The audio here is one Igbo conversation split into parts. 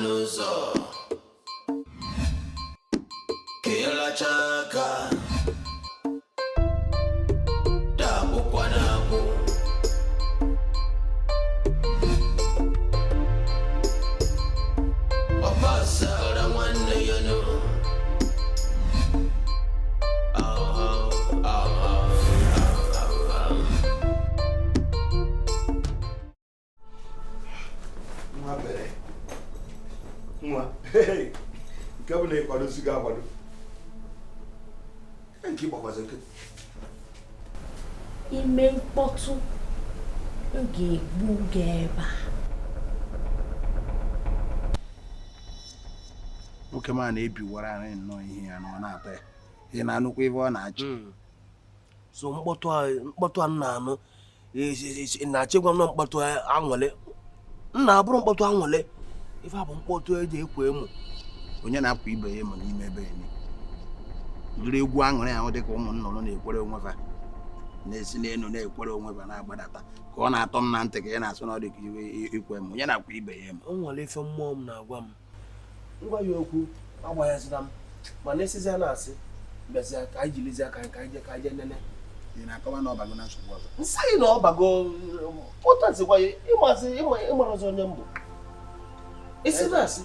N'ụzọ ka ịlacha aka dapụkwa na-akwụ. Ọ pasara nwanne ya nụ. Ahụ, ahụ, ahụ, ahụ. Nwa bere nwa, nke bụ na ịkwadosi gị akwado nke ịgbakwazi nkịtị. Ime mkpọtụ, m ga-egbu gị ebe a. Nwoke m a na-ebiwara anyị nnọọ ihe ya na ọ na-atọ ya. Ị na-anụkwa ife ọ na-achị? So mkpọtụ a, mkpọtụ a m na-anụ, ị na-achọ ịgwa m na mkpọtụ anwụlị m na-abụrụ mkpọtụ anwụlị? Ife a bụ mkpọtụ eji ekwo emo. Onye na-akwa ibe ya emo n'ime ebe ya ụdịrị egwu aṅụrị ahụ dịka ụmụ nnụnụ na-ekwere onwe fa, na-esi n'elu na-ekwere onwe fa na-agbadata, ka ọ na-atọ m na ntị ka ị na-asụ na ọ dị ka iwe ikwe emo. Onye na-akwa ibe ya emo? O nwere ife mmụọ m na-agwa m. Ngwa ya okwu agbaghazila m, mana esizi a na-asị bịazịa ka anyị jirizi aka anyị ka anyị jee nene. Ị na-akọwa na ọ bago na nsogbu ọzọ? Nsị na ọ bago pụtazikwa ya ịmazi ịmarazi onye mbụ isi na-asị.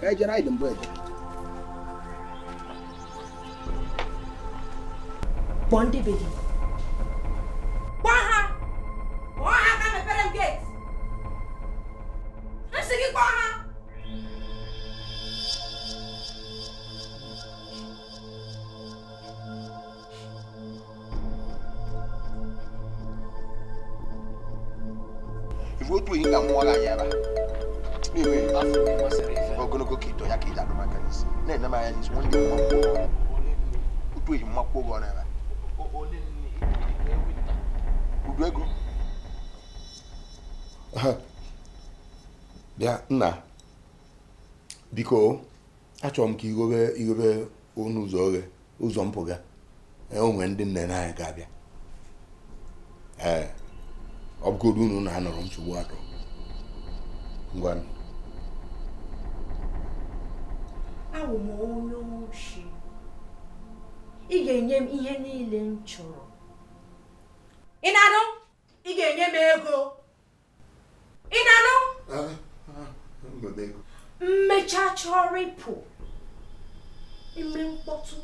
Ka anyị jere, anyị dị mbụ eje. Kpọọ ndị be gị. Kpọọ ha, kpọọ ha ka mepere m gate. M sị gị kpọọ ha. Ife otu enyi ga-amụọ gị anya ebe a na-enweghị ogologo ka ito ya ka iji adụ maka n'isi na-ene m anya n'isi. Nwanne m, mmakwuo otu enyi mmakwuo gị ọnụ ebe a. Udu ego. Bịa nna, biko, achọrọ m ka igobe igobe ọnụ ụzọ oghe, ụzọ mpụga. Ee, o nwere ndị nne na anyị ga-abịa. Ee, ọ bụgodu unu na-anọrọ nsogbu atọ. Ngwa. Awụ m onye oshi. Ị ga-enye m ihe niile m chọrọ. Ị na-anụ? Ị ga-enye m ego. Ị na-anụ? Ego. Mmecha chọrọ ịpụ, ime mkpọtụ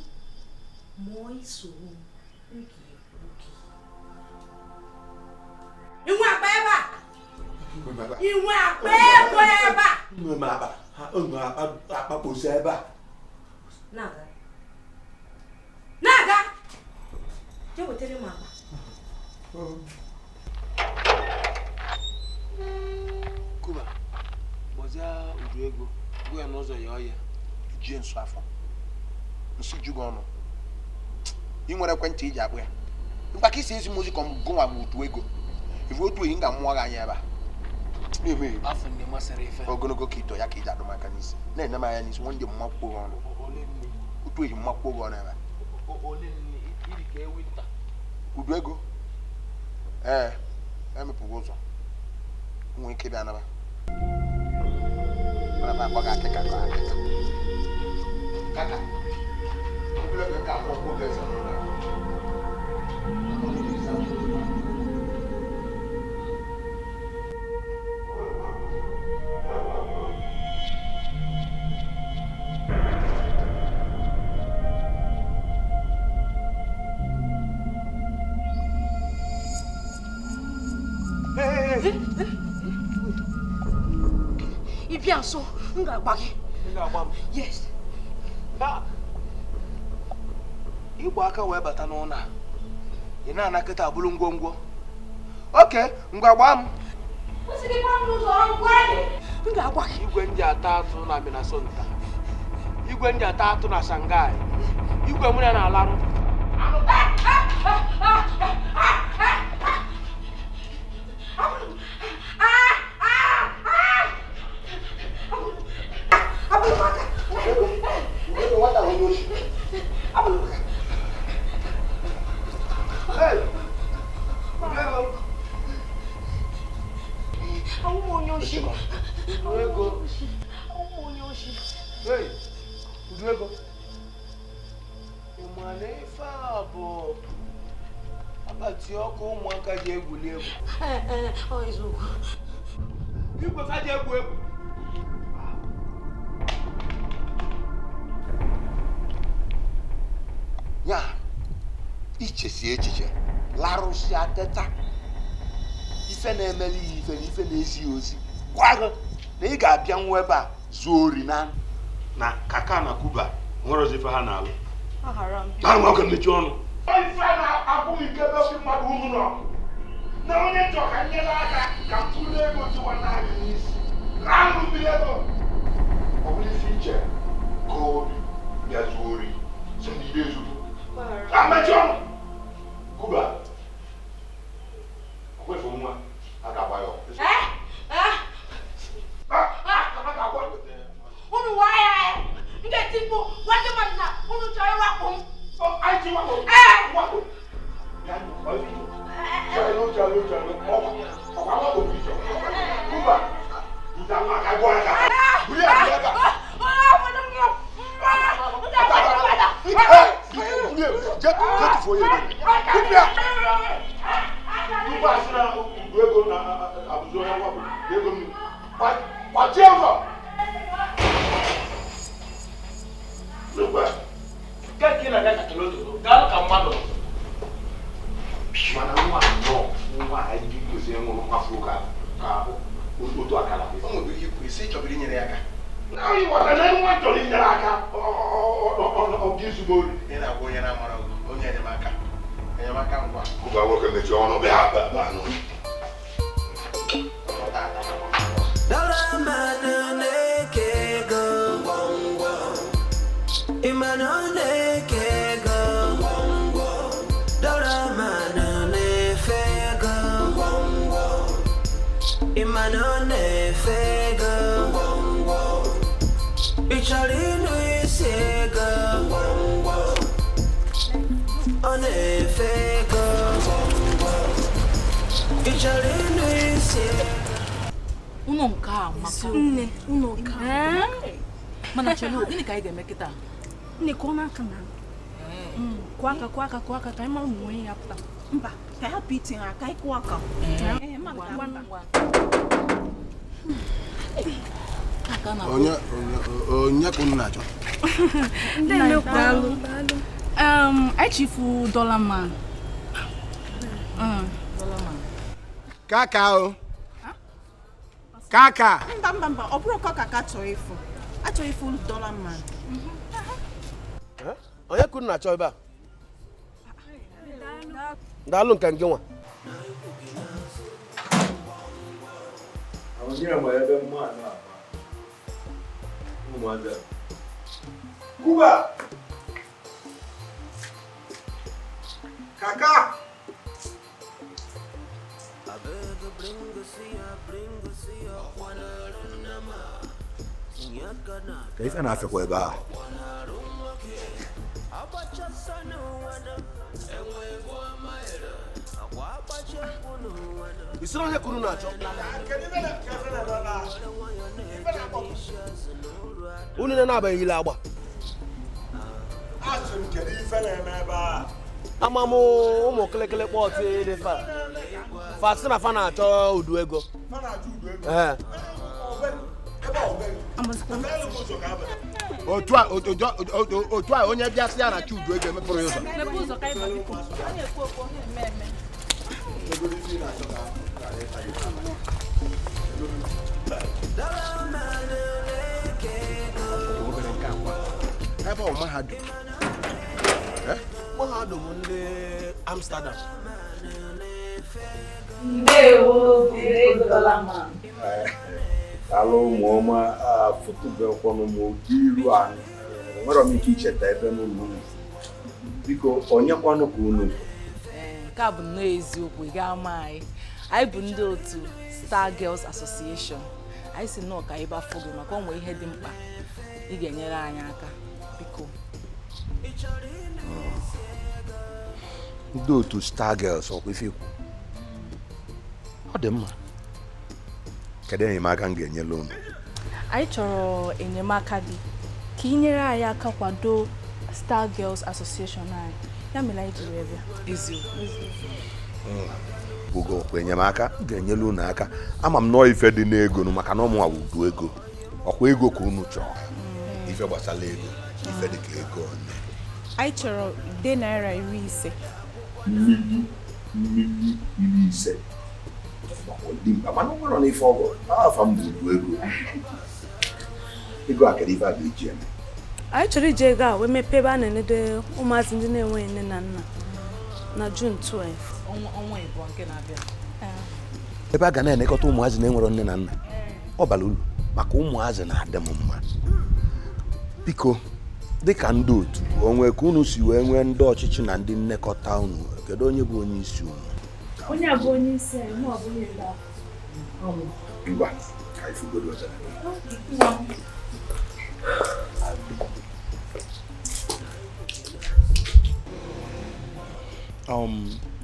mụọ isoro m, m ga-egbu gị. Inwe akpa ebe a, inwe akpa ego ebe a. Nwe m akpa ha, nwe akpa, akpa kposa ebe a. Na-aga, na-aga, jee wetara m akpa. Kuba, gbọzie udu ego, gwa ya n'ụzọ ya ọya. Jie nsu afọ nsị ju gị ọnụ. Ị nwere ekwentị iji akpụ ya mkpa ka isi ezi m ozi ka m gụnwa m utu ego. Ife otu enyi ga-amụọ gị anya ebe a na-emeghe. Afọ ndị masịrị ife. Ogologo ka ito ya ka iji adụ maka n'isi na-ene m anya n'isi. Nwanne m, mmakwuo gị ọnụ otu enyi mmakwuo gị ọnụ ebe a. Udu ego, ee, emepụghị ụzọ nwee ike bịa naba mana m akpọ gị akịka ka akịka kaka. Obere oge ka akwụ ụgwọ ga-eze n'ụlọ. Ị bịa nso, m ga-agba gị. Ị ga-agba m? Yes. Igwe aka wee bata n'ụlọ a, ị na-ana kịta abụrụ ngwongwo. Oke ngwa, gbaa m. M sị gị gwa m n'ụzọ ọrụ, gwa gị, m ga-agwa gị. Igwe ndị ata atụ na Minnesota, igwe ndị ata atụ na Shanghai, igwe mụ ya na-alarụ. Ego, nwata onye oshi. Hey! Ego. Awụ m onye oshi. Ego. Awụ m oshi. Hey, Uduego. Ị ma na ife a bụ akpati ọkụ ụmụaka ji egwuli egwu. Ọ eziokwu. Igwe fa ji egwu egwu. Ya ichesi echiche larụsịa teta ife na-emeli ya ife na ife na-ezi ya ozi gwa gị na ị ga-abịa nwa ebe a zuo ori na na kaka na Kuba nwere ozi ife ha na-alụ. Aghara m. Na nwa oge mmechi ọnụ. Ife na-abụghị nke ebe mmadụ unu nọ na onye chọ ka nyere aka ka m tụlee ego tiwa naanị n'isi ranụ mmiri ego ọ bụrụ ife iche ka obi bịa zuo ori si na ire ezugbo ka mmechi ọnụ. Kuba okwefu nwa a ga-agba ya ọkụ. Unu waa ya m ga-eti mkpu gwa ndị mmadụ na unu chọrọ ịwakpo m. Mana nwa anọ nwa anyị kwesịrị ịṅụrụ mkpafu ka otu akara. O nwere ihe ikwu isi chọbiri inyere ya aka. Anyị ghọtara na nwa chọrọ inyere aka ọ bụ ezigbo ori. Ị na-agwa onye na-amara onye enyemaka. Enyemaka ngwa. Kuba nwoke mechie ọnụ bịa bịa anụ. Ụnọ nke a maka nne ụnọ nke a mana chelo gịnị ka anyị ga-eme kịta? Nne kụọ n'aka na kụọ aka kụọ aka kụọ aka ka anyị mara ụmụ onye ya pụta. Mba, ka anyị hapụ itinye aka anyị kụọ aka. Onye onye ka unu na-achọ? Daalụ. Anyị chifu Dollar Man. Kaka o. Kaka. Mba mba mba, ọ bụrụ ka ka chọrọ ịfụ. Achọrọ ịfụ Dollar Man. Onye ka unu na-achọ ebe a? Daalụ nke gị nwa. Onye ma ebe mma na ụmụazị. Kuba! Kaka! Ka ife na-afịakwa ebe a. Isi na onye ka unu na-achọ? Unu na-abaghị ile agba. Asị m kedu ife na-eme ebe a? Ama m ụmụ kịlịkịlị kpọtụ dị fa. Fa sị na fa na-achọ udu ego. Ee. Otu a onye bịa sị ya na Chudu ego emepụrụ ya ụzọ. Ebe ọ mahadum. Mahadum ndị Amsterdam. Ndewo, Dollar Man. Daalụ ụmụ ọma afụtụbekwanụ m oke iru anyị. Enwere m ike icheta ebe n'ụlọ unu. Biko onyekwanụ ka unu bụ? Nke a bụ nnọọ eziokwu, ị ga-ama anyị. Anyị bụ ndị otu Star Girls Association. Anyị si nnọọ ka anyị bafụ gị maka ọ nwee ihe dị mkpa ị ga-enyere anyị aka. Biko. Ndị otu Star Girls ọkwa ife ikwu. Ọ dị mma. Kedu enyemaka m ga-enyela unu? Anyị chọrọ enyemaka gị ka ị nyere anyị aka kwado Star Girls Association anyị. Ya mere anyị ji wee bịa. Eziokwu. Bụgo ọkwa enyemaka m ga-enyelu unu aka. Ama m nọọ ife dị n'ego nụ, maka na ọmụnwa wụ udu ego. Ọkwa ego ka unu chọrọ, ife gbasara ego, ife dị ka ego one? Anyị chọrọ nde naira 50. Mmiri mmiri 50 ọkwa dị mkpa, mana ọ nwere n'ife ọ bụ afa m bụ udu ego. Ego a, kedu ife a ga-eji eme? Anyị chọrọ iji ego a wee mepee ebe a na-enedo ụmụazị ndị na-enweghị nne na nna na June 12. Ọnwa 2 nke na-abịa. Ebe a ga na-elekọta ụmụazị na-enwero nne na nna, ọ bara uru maka ụmụazị na-adị m mma. Biko, dịka ndị otu onwe ka unu si wee nwee ndị ọchịchị na ndị nnekọta unu, kedu onye bụ onye isi unu? Onye a bụ onye isi anyị, mụ ọ bụ onye ode. Ngwa, ka anyị fugodo ọzọ.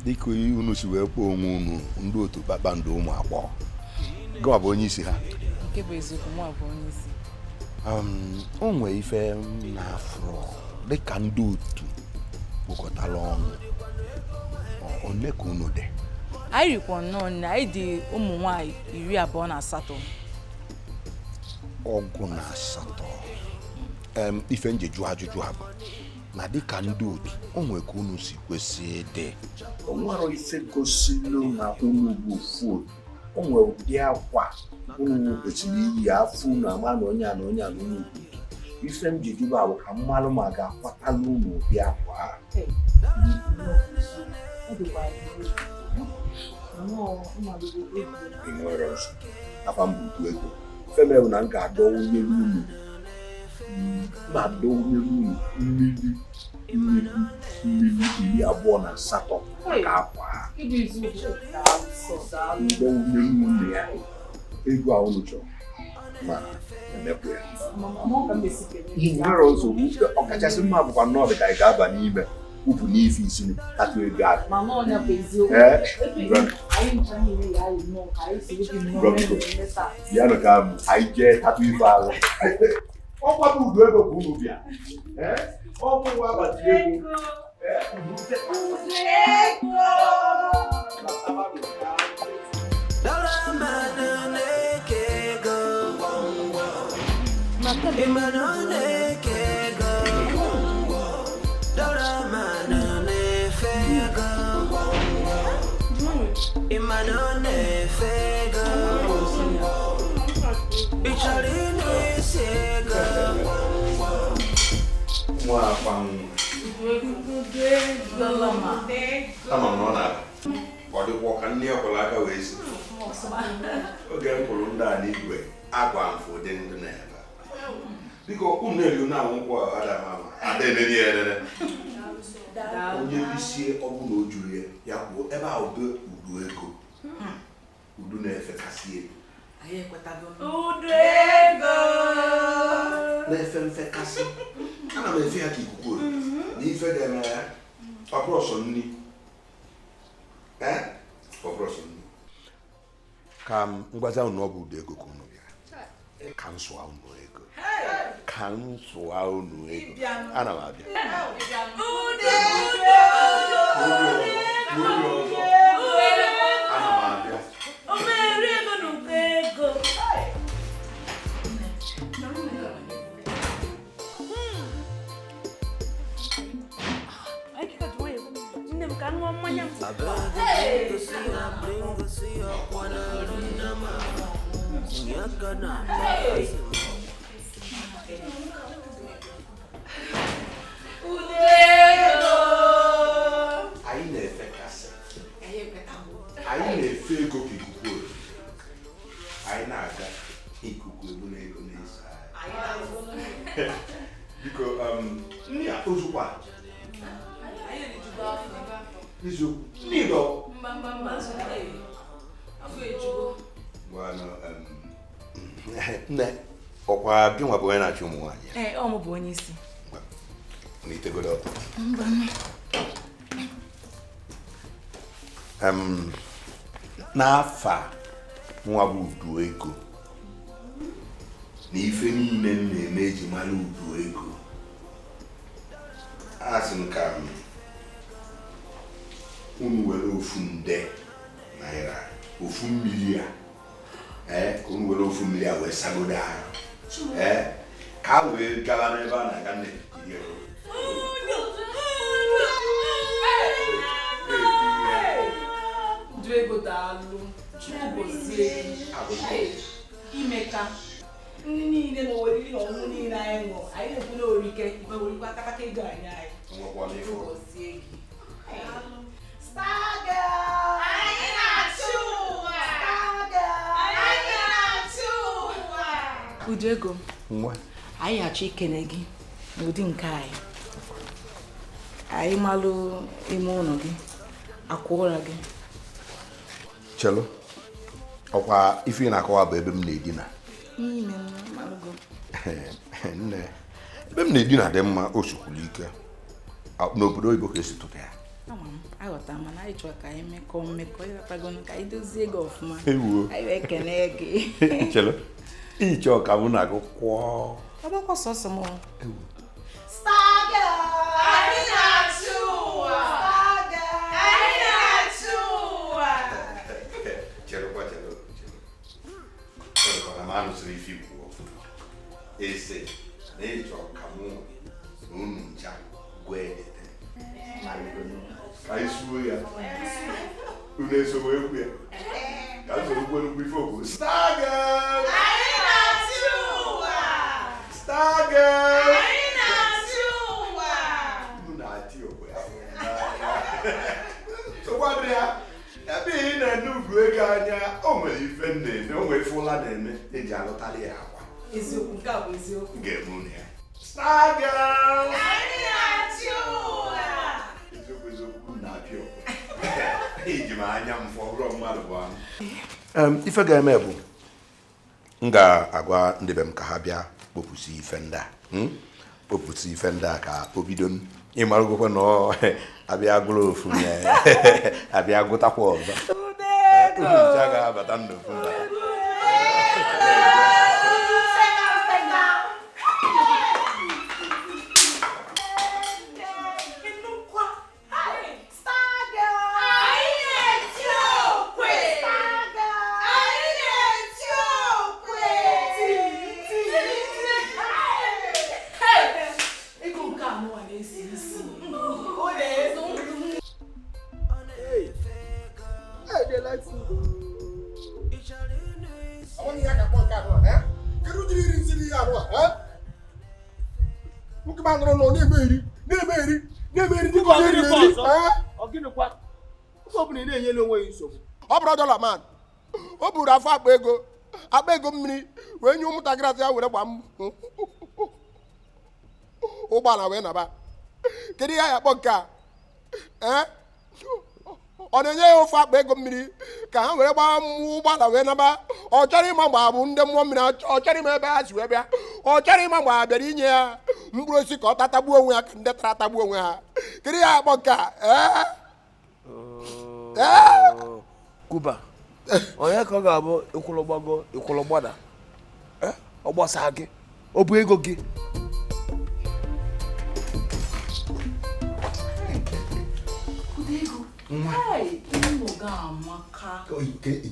Dịka unu si wee kpọọ onwe unu ndị otu kpakpando ụmụ agbọghọ, gịnwa bụ onye isi ha? Nke bụ eziokwu, mụ bụ onye isi. O nwee ife m na-afụrụ dịka ndị otu kpokọtara ọnụ, one ka unu dị? Anyị rikwa nnọọ nne, anyị dị ụmụ nwaanyị 28. 98. Ife nji jụọ ajụjụ a bụ na dịka ndị otu o nwee ka unu si kwesị ịdị, O nwere ife gosilu na unu bụ ofu otu. O nwere ụdị akwa unu kwesịrị iyi, afọ unu ama na onye a na onye a na unu bụ otu. Ife m ji jụba bụ ka mmalụ ma ga-akwatala unu ụdị akwa a. Ị nwere nsogbu. Afa m bụ udu ego. Ife mere bụ na m ga-adọwụnyere unu, m adọwụnyere unu mmiri mmiri mmiri 28 maka akwa a. Ndọwụnyere unu ya ego a unu chọrọ, ma emepụ ya. Ị nwere nsogbu. Ọkachasị mma bụkwa nnọọ dị ka anyị ga-aba n'ime ụpụ n'ife isi atụ ego ahụ. Ee, bịanụ ka anyị jee tatụ ife ahụ. Ọkwa bụ udu ego ka unu bịa. Ee, ọ bụ nwa agbati ego. Nwa akwa ama m na ọ na-abịa ọ dịkwa ka nne ya kwụrụ aka wee si oge m kwụrụ ndị a n'igwe agwa mfụ ụdị ndị na-ebe a. Biko unu na-elu na-anwụ nkwụ ada m ama ada enene ya enene onye bisie ọ bụ na o juru ya, ya kwuo ebe a udo udu ego udu na-efekasị ego Udu ego. Na-efe mfekasị. Ana m efe ya ka ikuku ori na ife ga-eme ya. Ọ bụrụ sọ nni, ee, ọ bụrụ sọ nni ka m ngwazi ahụ na ọ bụ udu ego ka unu bịara ka m sụọ unu ego, ka m sụọ unu ego. Ana m abịa. Ana m abịa. Omeri ego na ụkọ ego. Nne m ka ṅụọ mmanya m. Anyị na-efekasị, anyị na-efe ego ka ikuku ori. Anyị na-aga ikuku ebu na ego na-eso anyị. Biko, nni a ozukwa eziokwu nni dọ. Ngwanụ, nne, ọkwa gị nwa bụ onye na-achị ụmụ nwaanyị? Ee, ọ mụ bụ onye isi. Na itegodo ọtọ. N'afọ a nwa bụ udu ego Na ife niile m na-eme eji mara udu ego. Asị m ka m unu were ₦1,000,000, ofu mmiri a, ka unu were ofu mmiri a wee sagodo ahụ, ka a wee gawa n'ebe a na-aga nne iri ego. Udu ego daalụ, Chukwu gozie gị. Imeka ndị niile na oriri na ọṅụṅụ niile anyị ṅụrụ, anyị na-ekwu na orike ibe werikwa akataka ego anyị anyị. Chukwu gozie gị. Star Girl! Anyị na-achị ụwa! Star Girl! Anyị na-achị ụwa! Udu ego, Nwa. anyị achọ ikene gị n'ụdị nke anyị. Anyị malụ ime ụlọ gị, akwa ụra gị. Chelu, ọkwa ife ị na-akọwa bụ ebe m na-edina. N'ime malụgo. Nne, ebe m na-edina dị mma, o sikwuru ike. N'obodo oyibo ka esi tụta ya. Ama m, aghọta mana anyị chọrọ ka anyị mekọọ mmekọ, ịghọtago ka anyị dozie gị ọfụma. Ewuo. Anyị wee kene gị. Chelu, ịchọ ka mụ na gị kwụọ. Ọ bụkwa sọsọ m. Star Girl! Anyị na-achị ụwa! Star Girl! Anyị na-achị ụwa! Chelụkwa, chelu, chelu. Chelụkwa na m anụsịrị ife ikwu ọfụma. Ese na ịchọ ka mụ na unu ncha gwee edete. Ka anyị suo ya. Unu esogbu egwu ya. Ka m soro kwuo nnukwu ife okwu. Star Girl! Anyị na-achị ụwa! Star Girl! Anyị na-achị ụwa! Unu na-ati okwe ahụ n'anya. Nsogbu adịrị ya. Ebe ị na-ene ugwu ego anya, o nwere ife m na-eme, o nwere ife ụla na-eme eji alụtarị ya akwa. Eziokwu, nke a bụ eziokwu. M ga-eme unu ya. Star Girl! Anyị na-achị ụwa! Eziokwu eziokwu, unu na-apịa okwe. Eji m anya m fọ bụrụ mmadụ bụ anụ. Ife ga-eme bụ m ga-agwa ndị be m ka ha bịa kpopụsị ife ndị a, kpopụsị ife ndị a ka o bido ịmarụgokwa na ọ abịa gụrụ ofu ya, abịa gụtakwa ọzọ. Unu ncha ga-abata n'ofu mbata. Star Girl! Anyị na-eti okwe! Star Girl! Anyị na-eti okwe! Ego nke a mụnwa na-esi isi. Ọ na-ezo ndụ. Hey, they like food. Ọ bụghị ya ka kpọ nke anụ a, eh? Kedu ụdịrị iri nsị dị ya anụ a, eh? Nwoke m anụrụ nọ na-eme eri, na-eme eri, na-eme eri dịka onye eri eri, eh? Ọ gịnịkwa? Oge ọbụla ị na-enyela onwe ya nsogbu. Ọ bụrụ dọla man, o buru afọ akpa ego mmiri wee nye ụmụntakịrị atọ ya were gbaa m ụgbọala wee naba. Kedu ihe a akpọ nke a? Eh? Ọ na-enye ya ofe akpa ego mmiri ka ha were gbaa mmụọ ụgbọala wee naba. Ọ chọrọ ịma mgbe abụ ndị mmụọ mmiri, ọ chọrọ ịma ebe ha si wee bịa, ọ chọrọ ịma mgbe ha bịara inye ya mkpụrụ osisi ka ọ tatagbuo onwe ya ka ndị tara atagbuo onwe ha. Kedu ihe a akpọ nke a? Eh? Eh? Kuba, onye ka ọ ga-abụ ịkwụlụ gbago ịkwụlụ gbada? Ọ gbasaa gị, ọ bụ ego gị. Udu ego. Hey, ụlọ gị amaka.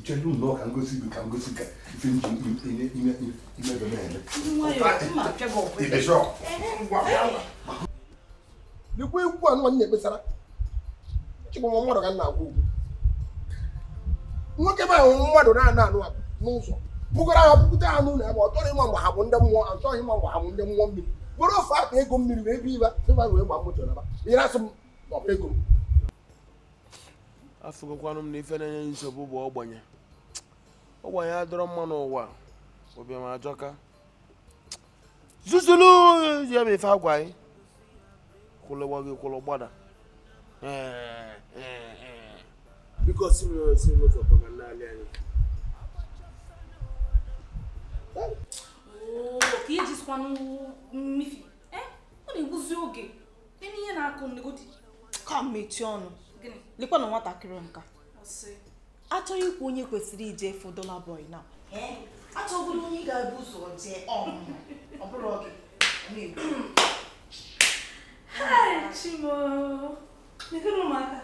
Chelu nnọọ ka ngosi gị, ka ngosi ka ife m ji ime ime ime ebe na-eme. Nwayọọ, mma apịa gị ọkwa. Ị dị sure? Lekwa egwu anụ anyị na-ekpesara. Chịkwa nwa mmadụ ka m na-agwa okwu. Nwoke bụ ahụ mmadụ na-anụ anụ a n'ụzọ bugara ha bupụta ha n'ụlọ ya ma ọ chọrọ ịma mgbe ha bụ ndị mmụọ, ọ chọghị ịma mgbe ha bụ ndị mmụọ mmiri. Were ofe akpa ego mmiri wee bie ibe sịba wee gbaa moto naba. Ị na-asị m na ọ bụ ego m. Afụgokwanụ m na ife na-enye nsogbu bụ ogbenye. Ogbenye adịrọ mma n'ụwa, ụbịam ajọka. Zuzulu ya bụ ife agwa anyị. Kwụlụ gbago kwụlụ gbada. Biko si m si n'ụzọ pụga n'ala anyị. Oo, ka iji sikwanụ mmifi. Ọ na-egbuzi oge. Nene ihe na-akụ nnegodi. Ka m mechie ọnụ. Gịnị? Lekwa na nwatakịrị nka. Ọsị. Achọghị ikwu onye kwesịrị ije fụ Dollar Boy na. Achọgoro onye ị ga-ebu ụzọ jee ọmụmụ ọ bụrụ gị na-ekwu. Hai, Chimo. Nekere ụmụaka.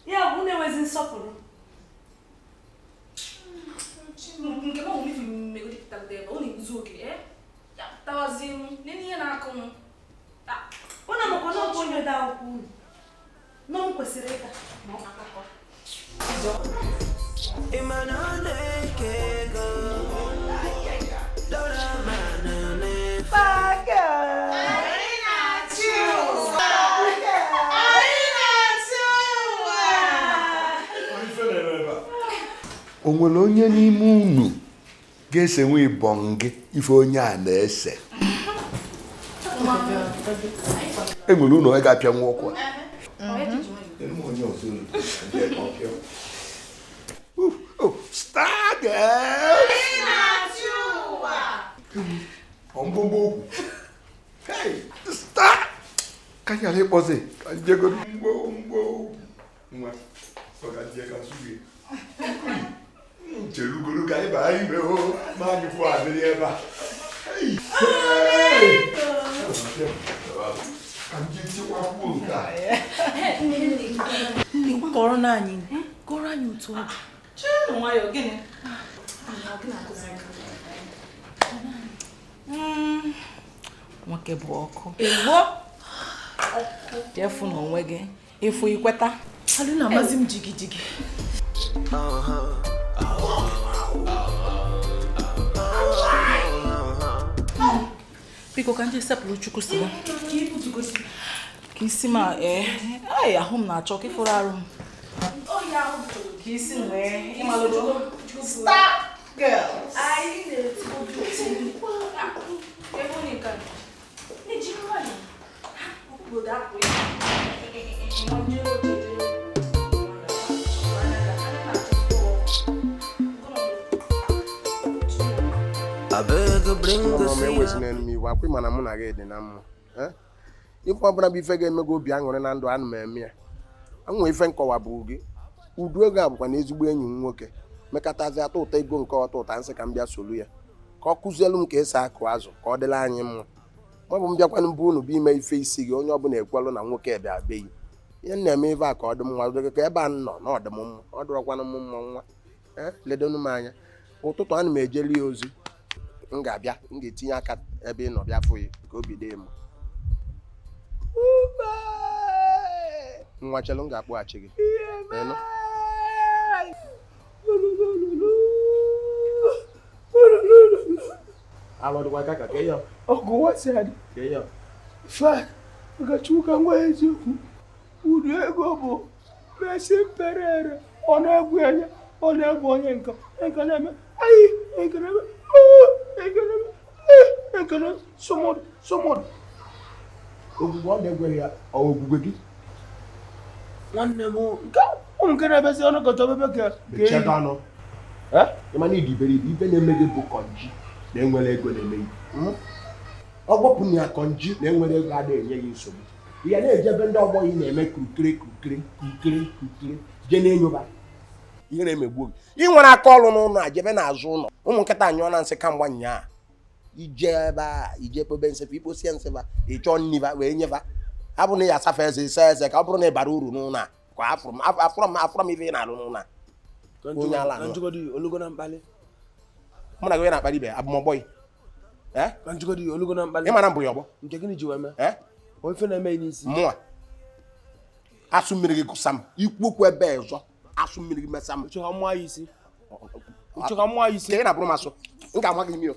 Ya bụ unu enwezi nsọpụrụ. Nke m ọgwụ ifi mmegodi pụtagide ebe ọ na-eguzo oge, eh? Ya pụtawazie m nene ihe na-akụ m. Unu amakwa na ọ bụ onye ode akwụkwọ unu. Nọ m kwesịrị ịga ma ọ akụkọ. O nwere onye n'ime unu ga-esenwe ịbọn gị ife onye a na-ese? E nwere unu onye ga-apịa nwa ọkụ a? Onye ọzọ olu. Oh, Star Girls! Ọmgbogbo okwu. Hey, Star! Ka anyị ghara ịkpọzi ka njegoro mgbomgbo okwu. Nwa, ọ ga nje ka nsụ gị. Ncherugoro ka anyị baa ime o, ma anyị kwuo adịrị ebe a. Hey! Hey! Ka nje tiwakwuo nke a. Nne, kọrọ na anyị, kọrọ anyị otu ọ dị. Chinụ nwayọọ, gịnị? Nwoke bụ ọkụ. Ewo! Jefu n'onwe gị, ịfụ ikweta. Alụ na-amazi m jigijigi. Biko ka ndị sepụrụ Chukwu si ya. Ka isi m a, ee, ai, ahụ m na-achọ ka ịfụrụ arụ m. Ka isi m wee ịmalụgo. Star Girls. Anyị na-eti obi ụtọ. Ebe ọ na-eke. Na-eji nwayọọ. Obodo apụ ya. Ọnụ m ewezina m iwe akwụ mana mụ na gị dị na mma. Ife ọbụla bụ ife ga-eme gị obi aṅụrị na ndụ ana m eme ya. Anwụ ife nkọwa bụ gị udu ego a bụkwa na ezigbo enyi m nwoke mekatazi atọ ụtọ ego nke ọtọ ụta nsị ka m bịa solu ya ka ọ kụzielu m ka esi akụ azụ ka ọ dịla anyị mma. Ma ọ bụ m bịakwanụ mbụ unu bụ ime ife isi gị onye ọbụla ekwelụ na nwoke bịa beghị ihe m na-eme ife a ka ọ dị mma dịka ka ebe a m nọ na ọ dị m mma ọ dịrọkwanụ m mma nwa. Ledonụ m anya ụtụtụ ana m ejeli ya ozi m ga-abịa m ga-etinye aka ebe ị nọ bịa fụ ya ka obi dị m nwa chelụ m ga-akpọghachi gị. Ịnụ? Alụ dịkwa aka ka ya. Ọgụ wasi adị. Ka ya. Fa, maka Chukwu ka ngwa eziokwu. Uru ego bụ mesi mpere ere. Ọ na-egwu anya, ọ na-egwu onye nka. Nka na-eme, ayi, nka na-eme, nka na-eme, nka na sọmọdụ, sọmọdụ. Ogwugwe ọ na-egwe ya, ọ ogwugwe gị? Nwanne m, nke ụmụ nke na-ebezi ọnụ kọta obebe ka Mechie ọnụ. Ị ma na ịdị iberibe, ife na-eme gị bụ kọnji na-enwere ego na-eme gị. Ọ gwọpụ na ya kọnji na-enwere ego adịghị enye gị nsogbu. Ị ga na-eje ebe ndị ọgbọ gị na-eme kurukere kurukere kurukere kurukere jee na-enyoba ihe na-emegbu gị. Ị nwere aka ọrụ n'ụlọ a jebe n'azụ ụlọ ụmụ nkịta anyụọ na nsị kamgba nyaa ije ebe a ije kpobe nsịfa ikposie nsịfa ị chọọ nniva wee nyefa ha bụ na ya asafa eze ịsa eze ka ọ bụrụ na ị bara uru n'ụlọ a ka afụrọ m ife ị na-arụ n'ụlọ a. Onye ala anụ. Mụ na gị onye na-akpali ibe abụ m ọgbọ gị. Ị mara mbụ ya ọgbọ? Mụnwa asụ mmiri gị gụsa m ikwu okwu ebe ọzọ asụ mmiri gị mesa m. Ka ị na-abụrụ m asụ m ga-ama gị imi o.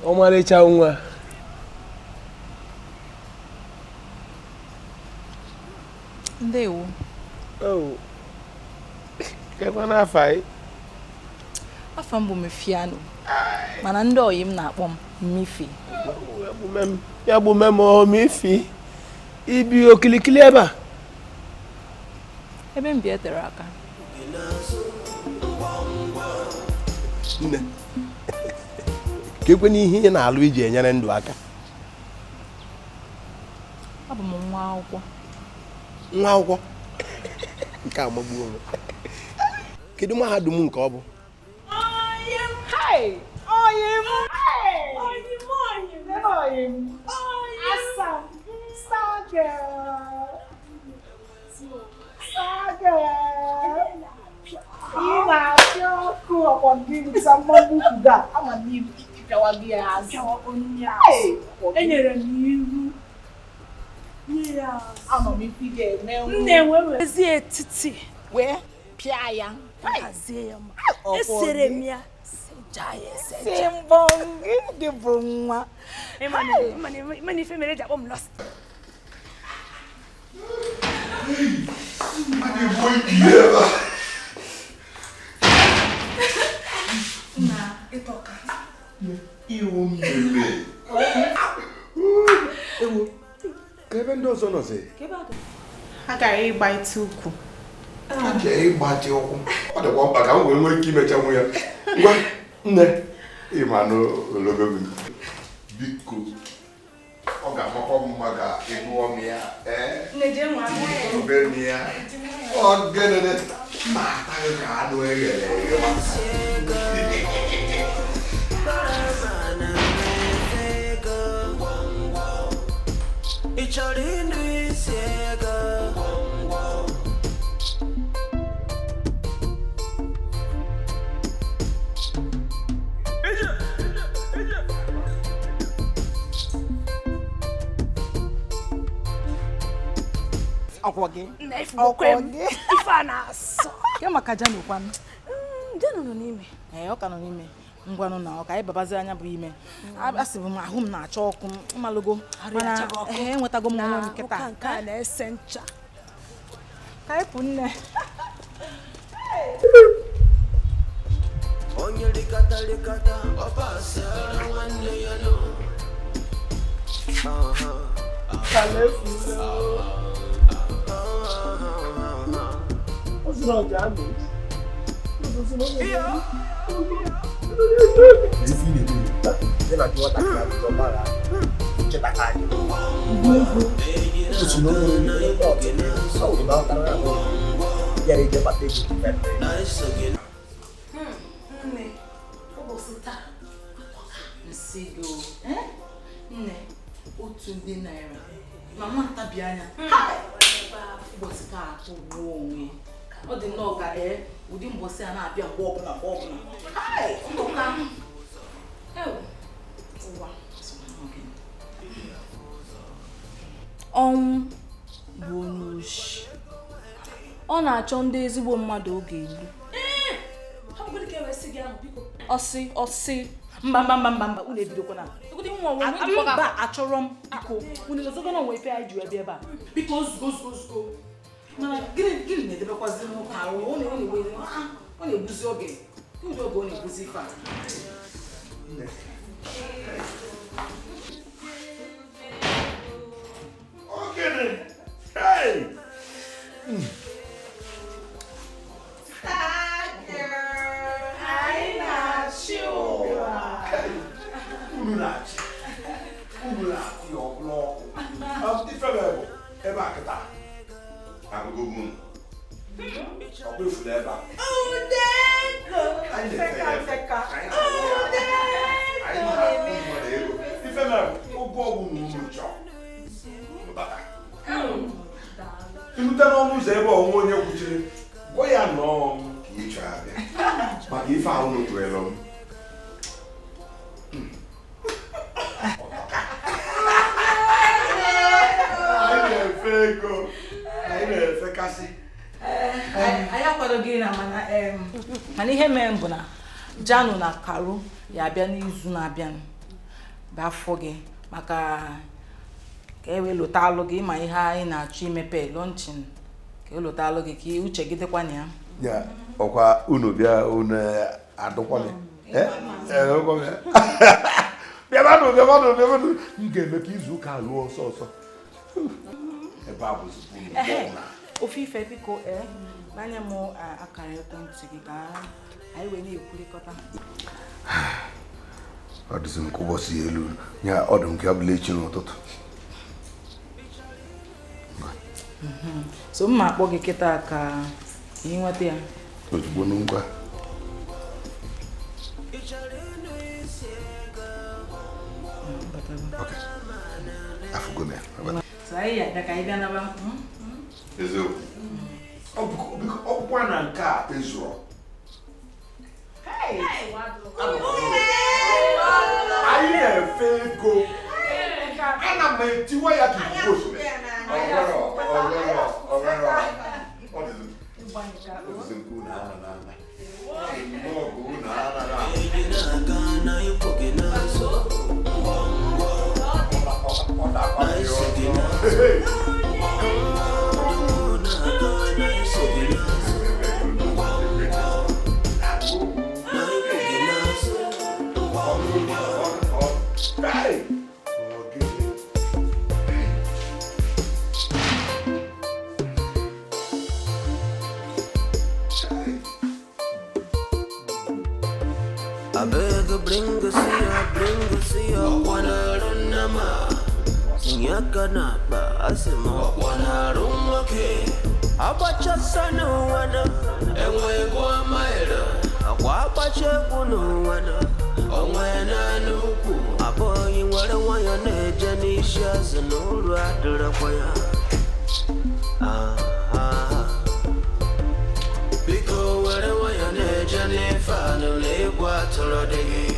Ọmarịcha nwa. Ndewo. Oh. Kekwa n'afa ị? Afa m bụ Mefiano. Mana ndị ọyị m na-akpọ m Mifi. Ya bụ mem Mifi. Ibi okilikili ebe a? Ebe m bi etere aka. Nne, ka ekwe n'ihe ị na-alụ iji enyere ndụ aka. Abụ m nwa akwụkwọ. Nwa akwụkwọ? Nke a magbuo onwe. Kedu mahadum nke ọ bụ? Ị na-apịa ọkụ ọkwa gị nta mmanwụ ukwu ga ama m ịpịawa gị azụ. Enyere m iru. Ama m ife ị ga-eme. Nne ezi etiti wee pịa ya. Hazie ya ma. Esere m ya. Seja ya eseja. Si mbọ gị dị bụ nwa. Ịma na ife mere eji akpọ m lọst. Iwu mmemme. Ewo, ka ebe ndị ọzọ nọzi? Ha gara ịgba ite ukwu. Ha jee ịgbatị ụkwụ. Ọ dịkwa mkpa ka m wee nwee ike imecha nwe ya. Ngwa, nne, ịma n'ologo gị. Biko, ọ ga-amakwa m mma ka ị gụọ m ya. Obe m ya. Ọ gịnị ma ataghị ka anụ eghere eghe. Ị chọrọ ịnụ isi ego? Ọkwọ gị. Ọkwọ gị. Ife a na-asọ. Ke maka Janu kwanụ? Janu nọ n'ime. Ee, ọ ka nọ n'ime. Ngwanụ na ọ ka anyị babazi anya bụ ime. Asị bụ m ahụ m na-acha ọkụ mmalụgo. Mana enwetago m onwe m nkịta. Nke a na-ese ncha. Ka anyị pụ nne. Onye rikata rikata, ọ pasara nwanne ya nọ. Nne, ụbọchị taa. Nsị gị o. Nne, otu nde naira. Ma nwa ntabi anya. Ụbọchị taa atọgbuo onwe. Ọ dị nnọọ ka ụdị mbọsị a na-abịa mgbe ọbụla mgbe ọbụla. Ọnwụ bụ onye oshi. Ọ na-achọ ndị ezigbo mmadụ oge egbu. Ọsị ọsị mba mba mba mba mba unu ebidokwana. Mba achọrọ m biko unu ezogo na onwe ife anyị ji wee bịa ebe a. Biko ozugbo ozugbo ozugbo. Mana gịnị na-edebekwazi nwoke arụ ọ na-egbuzi oge. Ụdị oge ọ na-egbuzi ife a. Hey! Anyị na-achị ụwa. Unu na-achị. Unu na-akụ ya ọbụla ọkụ. Ife bụ ebe a kịta. Agụgụ m unu. Ọkwa ifuru ebe a. Udego. Anyị na-efe ya efe. Feka. Anyị na-akwụ mmadụ ego. Ife mere bụ ụgwọ ọgwụ na unu chọọ. Bata. Irute n'ọnụ ụzọ ebe onwe onye kwuchiri, gwa ya nọọ m ka ị chọọ abịa. Maka ife ahụ unu tụrụ m. Anyị na-efe ego. Anyị na-efekasị. Anyị akwadoghị na mana ihe mere bụ na Janu na Karu ya abịa n'izu na-abịanụ. Bịa fụ gị maka ka e wee lụta alụ gị ma ihe anyị na-achọ imepe launching ka e lụta alụ gị ka uche gị dịkwa na ya. Ya ọkwa unu bịa unu adụkwa m ya. Bịabanụ bịabanụ bịabanụ m ga-eme ka izu ụka lụọ ọsọ ọsọ. Ebe a bụzikwa unu mgbe ọbụla. Ofe ife biko gbanye m akara ekwentị gị ka anyị wee na-ekwurịkọta. Ọ dịzị m ka ụbọchị elu ya ọ dị m ka abụla echi n'ụtụtụ. So mma akpọ gị kịta ka ị nweta ya. Ozugbo ngwa. Afụgo m ya. So anyị ya ka anyị bịa naba. Eziokwu. Ọ bụkwa na nke a ezuru. Anyị na-efe ego. Ana m etiwa ya ka ikuku osimiri. Ọ dịzị nke unu ana n'ana. Nnọọ ka unu ana n'ana. I beg bring us here, wanarunama. Nyakanaba, asimo, wanarunwake. Abacha no wana, enwe guamaira. Akwabacha guno wana, onwena nuku. Aboyi wara waya neja nisha zanuru adura kwaya. Ah ah. Biko wara waya neja nefa no legwa tolodege.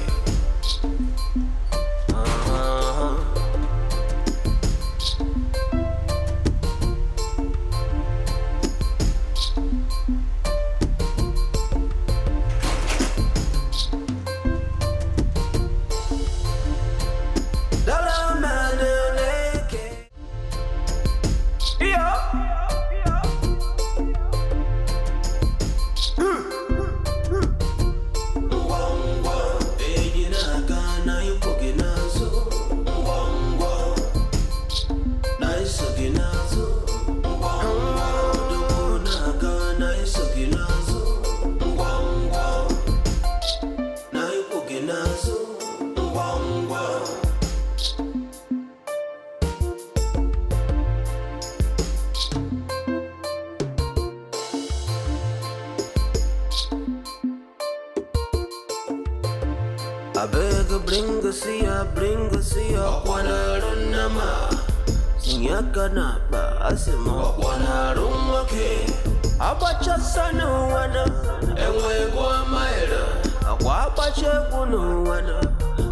Bring us here, wanarunama. Nyakanaba, asimo, wanarunwake. Abacha sanu wana, enwe guamaira. Akwabacha gunu wana,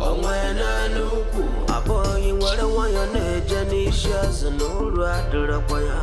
onwena nuku. Aboyi wara waya neja nisha zanuru adura kwaya.